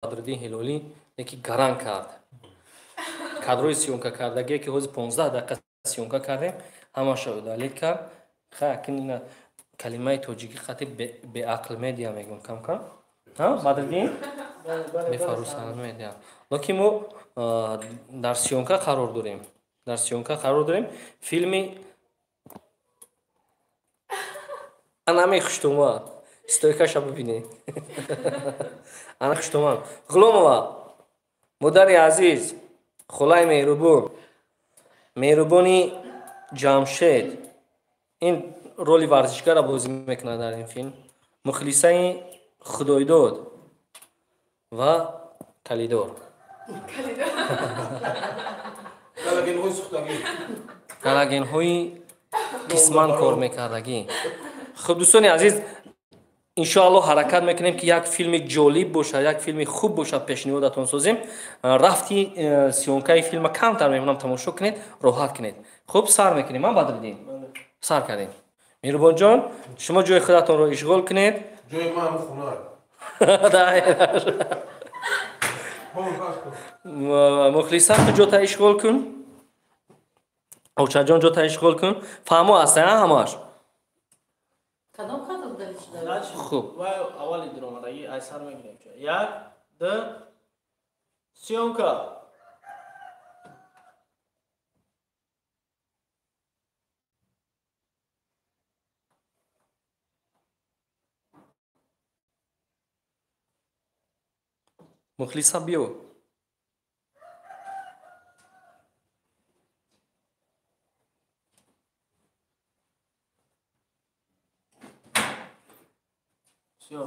Бадриддин Ҳилолӣ яки гаран кард. Кадрои съёмка кардагие, ки ҳозир 15 дақиқа съёмка кардем, ҳамаша удалить кард. Хай, акин ина калимаи тоҷикӣ қати беақл медиа мегӯм кам-кам. Бадриддин? Бефарусанд медиа. Лекин мо дар съёмка қарор дорем. Дар съёмка қарор дорем. Филми анаме хуштомад. Стойкаша бибинед. Ана хуштомад. Ғуломова, модари азиз, хулаи меҳрубон, меҳрубони Ҷамшед. Ин роли варзишгарро бозӣ мекунад дар ин филм. Мухлисаи Худойдод ва Калидор. Галогенҳои сӯхтагӣ. Галогенҳои қисман кор мекардагӣ. Хуб, дӯстони азиз, иншоаллоҳ ҳаракат мекунем, ки як филми ҷолиб бошад, як филми хуб бошад, пешниҳодатон созем. Рафти съёмкаи филма камтар мемонам, тамошо кунед, роҳат кунед. Хуб, сар мекунем, а Бадриддин? Сар кардем. Меҳрубонҷон, шумо ҷои худатонро ишғол кунед. Ҷои ман ҳамун хона. Мухлиса, ту ҷота ишғол кун. Очаҷон, ҷота ишғол кун. Фаҳмо аст, ҳамааш? Кадом кадр удалить шуда? Хуб. Вай аввали дуромадагӣ айсар мегирем. Як, ду, съёмка. Мухлиса, биё. Всё.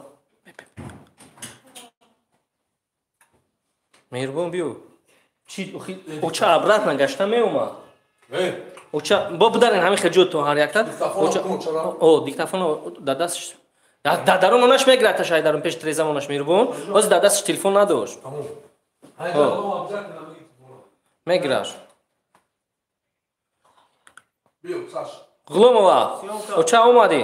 Меҳрубон, биё. Чи оча обратно гашта меомад? Оча бо бударен ҳамин хел ҷо то ҳар якта. О, диктофон дар дастш. Дар дарун онаш мегирад, ташай дарун пеш трезам онаш, меҳрубон. Ҳозир дар дастш телефон надошт. Мегираш. Ғуломова, оча омадӣ?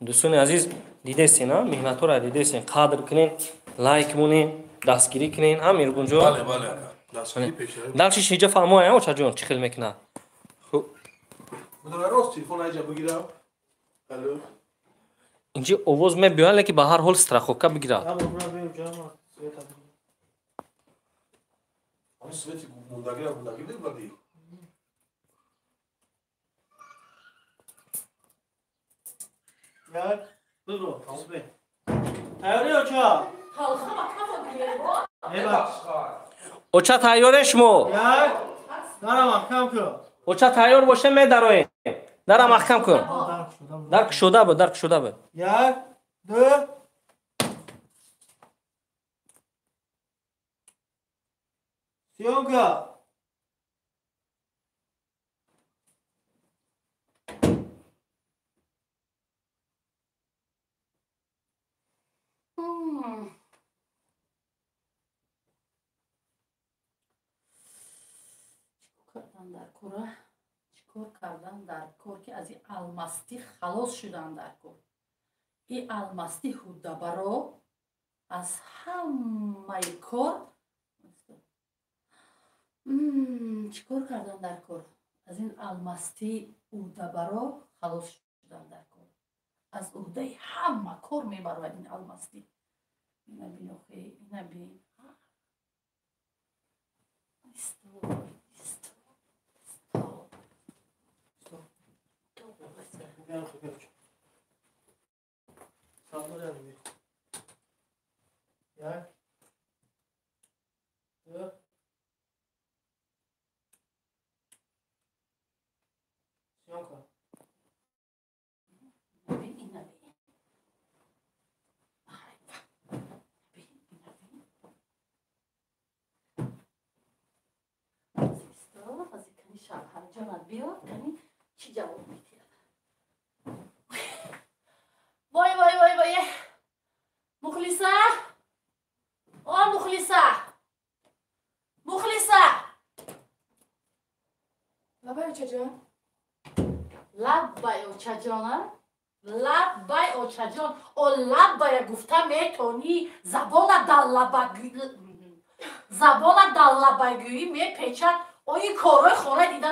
Дӯстони азиз, дидесен, а меҳнатҳоро дидесен, қадр кунен, лайк монен, дастгирӣ кунен, а меҳрубонҷон? Бале, бале, ака. Дастгирӣ пешравӣ. Дальше ҳиҷа фаҳмоя, очаҷон, чӣ хел мекунад? Хуб. Медонам, рост телефон айҷа бигирам. Алло. Инҷи овоз мебиёяд, лекин ба ҳар ҳол страховка бигирад. Ҳамин свети мондагӣ мондагӣ бадӣ. Як, ду, се. Тайёрӣ, оча? Оча, тайёре шумо? Як, дара маҳкам кун. Оча, тайёр боше, медароем. Дара маҳкам кун. Дар кушода буд, дар кушода буд. Як, ду. Съёмка. Чикор кардан дар кор, ки аз ин алмастӣ халос шудан дар кор? И алмастӣ ҳуддабаро аз ҳамаи кор. Чикор кардан дар кор, аз ин алмастӣ уҳдабаро халос шудан дар кор? Аз уҳдаи ҳама кор мебарояд ин алмастӣ. Ина бин, охе, ина бин. Исто, исто, исто. Як, ду. Съёмка. Бин, ина бин. Бин, ина бин. Исто, ҳозир кани шавҳарҷонат биёд, кани чӣ ҷавоб медиҳад? Вой, вой, вой. Вой, вой, Мухлиса, о Мухлиса, Мухлиса. Лаббай, очаҷон. Лаббай, очаҷона, лаббай, очаҷон. О, лаббая гуфта метонӣ? Забона забона даллабагӯӣ мепечад. О, ин корҳои хона дида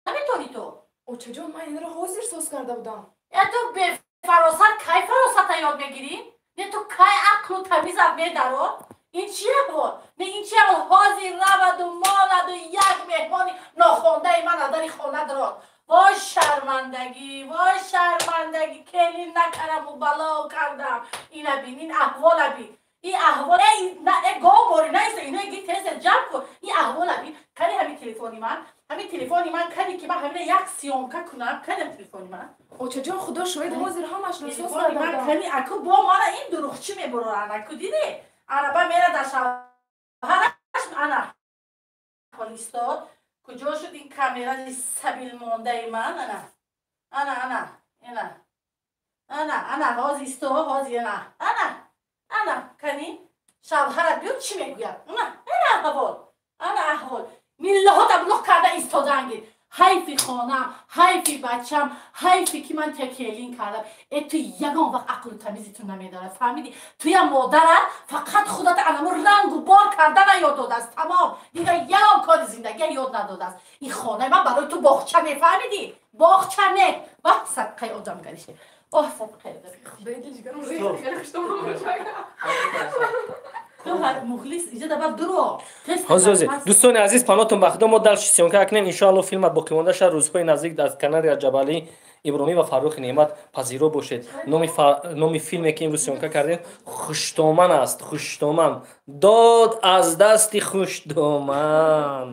наметонӣ ту? Очаҷон, ман инро ҳозир соз карда будам. Э, ту бефаросат, кай фаросата ёд мегирӣ? Не, ту кай ақлу тамизат медарод? Ин чи аҳвол? Не, ин чи аҳвол? Ҳозир раваду монаду як меҳмони нохондаи ман аз дари хона дарод. Вой, шармандагӣ, вой, шармандагӣ! Келин накараму бало кардам. Ина бин, ин аҳвола бин, ин аҳвол. Э, гов бори наиста, ино ги, тез ҷамъ кун. Ин аҳвола бин. Кани ҳамин телефони ман, ҳамин телефони ман кани, ки ман ҳамина як съёмка кунам? Кани телефони ман? Очаҷон, худо шоҳид, ҳозир ҳамашро соз телефони карда ман будам. Кани, аку бо мана ин дурӯғчӣ мебуроранд. Аку диде, ана ба мера дар шавҳараш. Ана ҳол истод. Куҷо шуд ин камераи сабилмондаи ман? Ана, ана, ана, ана, ана, ана, ҳозир исто, ҳозир. Ана, ана, ана, кани шавҳарат биёд, чӣ мегӯяд? Ана, ана аҳвол, ана аҳвол. Миллаҳо таблиғ карда истодаангир. Ҳайфи хонам, ҳайфи бачам, ҳайфи ки ман текелин кардам. Э, ту ягон вақт ақлу тамизи ту намедорад, фаҳмидӣ? Туя модарат фақат худат анамо рангу бор кардана ёд додааст, тамом. Дигар ягон кори зиндагия ёд надодааст. Ин хонаи ман барои ту боғча не, фаҳмидӣ? Боғча не. Ваҳ, садқаи одамгарише, оҳ, садқаи одамгарише. Худои дилҷигарам, хеле хуштомон бошад. Ту Мухлис, иҷа даба дуро. Ҳозир, ҳозир. Дӯстони азиз, панотон ба худо, мо дальше съёмка кунем, иншоалло. Филмат боқимонда шад рӯзҳои наздик аз канали Раҷабалӣ Иброҳимӣ ва Фаррухи Неъмат пазиро бошед. Номи филме, ки имрӯз съёмка кардем, «Хуштоман» аст. «Хуштоман», дод аз дасти хуштоман.